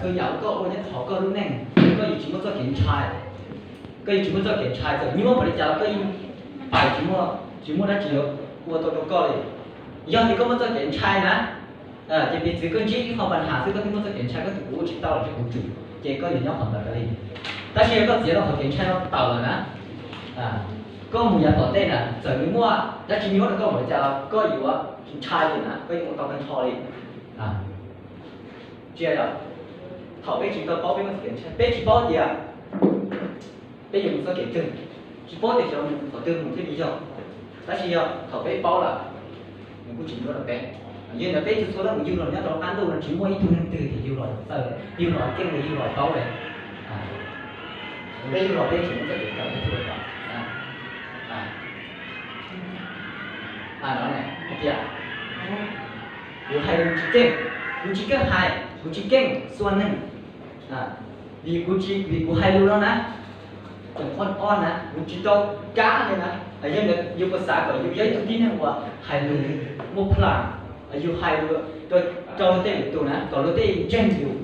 Txhua yam uas koj ua nyob hauv koj lub neej, koj yuav tsis muaj txoj kev ntshai. Koj yuav tsis muaj txoj kev ntshai, txawm nyuaj npaum li cas los koj yeej pais tsis muaj, tsis muaj dab tsi ua tau rau koj li. Yog tias koj muaj txoj kev ntshai na, ces piv txwv koj ntsib ib qho pas nhas xwb koj twb muaj txoj kev ntshai, koj tias kuv ua tsis tau los ces kuv tsum, ces koj yuav nyob qhov ntawd li. Tab sis yog koj txiav tau qhov kev ntshai no tawm lawm na, koj mus yav tom ntej na, txawm nws muaj dab tsi nyuaj rau koj npaum li cas los koj yuav tsis ntshai li na, koj yuav ua tau tag nrho li. Tsis yog, thaum peb tsis tau paub peb muaj txoj kev ntshai, peb tsis paub tias peb yuav mus txoj kev twg, tsis paub tias xyov mus qhov twg mus thiaj li yog. Tab sis yog thaum peb paub lawm, nws kuj tsis nyuaj rau peb. Yog li ntawd peb txhua txhua leej mus yug los nyob rau qab ntuj no tsis muaj ib tug neeg twg tias yug los txawj, yug los keej li, yug los paub li. Peb yug los peb tseem muaj txoj kev kawm peb thiaj ua tau. No hais tias, kuv hais lus tsis keej, kuv tsis keej hais, kuv tsis keej xua neeg. Vim kuv tsis, vim kuv hais lus no na, tseem qhov no na, kuv tsis tau kab li na. Yog ntawd yus puas xav kom yus yog ib tug tib neeg uas hais lus muaj plan, yus hais lus rau luag tej lwm tus na kom luag tej ntseeg yus.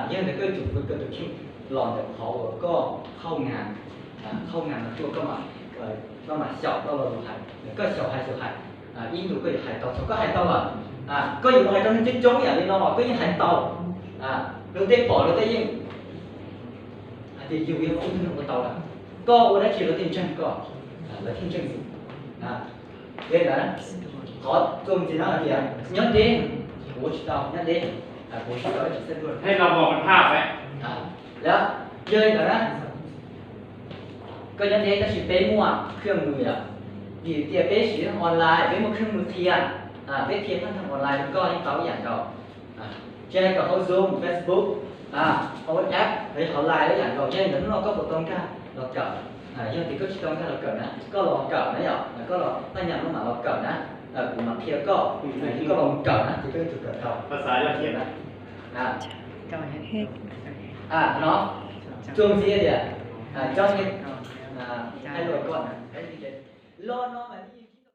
Yog ntawd koj yuav tsum kawm tus kheej los ntawm qhov uas koj qhauj na, qhauj na no tuaj, koj mam xyaum koj lo lus hais, koj xyaum hais xyaum hais, ib ntus koj yuav hais tau, thaum koj hais tau lawm, koj yuav mus hais rau neeg coob coob yam li no los koj yeej hais tau. Luag tej pom luag tej yeej hais tias yus yog ib tug neeg ua tau lawm, koj ua dab tsi luag tej ntseeg koj, lawv thiaj ntseeg yus. Li ntawd, qhov txuas ntxiv no hais tias nyob deb, kuv ua tsis tau nyob deb, kuv tsis tau ib tsis xeeb luaj. Yog li ntawd na, koj nyob deb tab sis peb muaj khwj mws yom, vim tias peb siv online peb muaj khwj mws qhia, peb qhia pheej thaj online rau koj yeej tau ib yam nkaus. Tsis hais kom hauv Zoom, Facebook, hauv WhatsApp, hauv Line ib yam nkaus, yog li ntawd hnub no koj puas tau nkag los kawm? Yog tias koj tsis tau nkag los kawm na, koj los kawm na yom, koj los paj nyam no mam los kawm na, kuv mam qhia koj, koj los kawm na ces koj yuav tsum kawm tau. No, txuas ntxiv tias, cov hais lus koj na, los no mas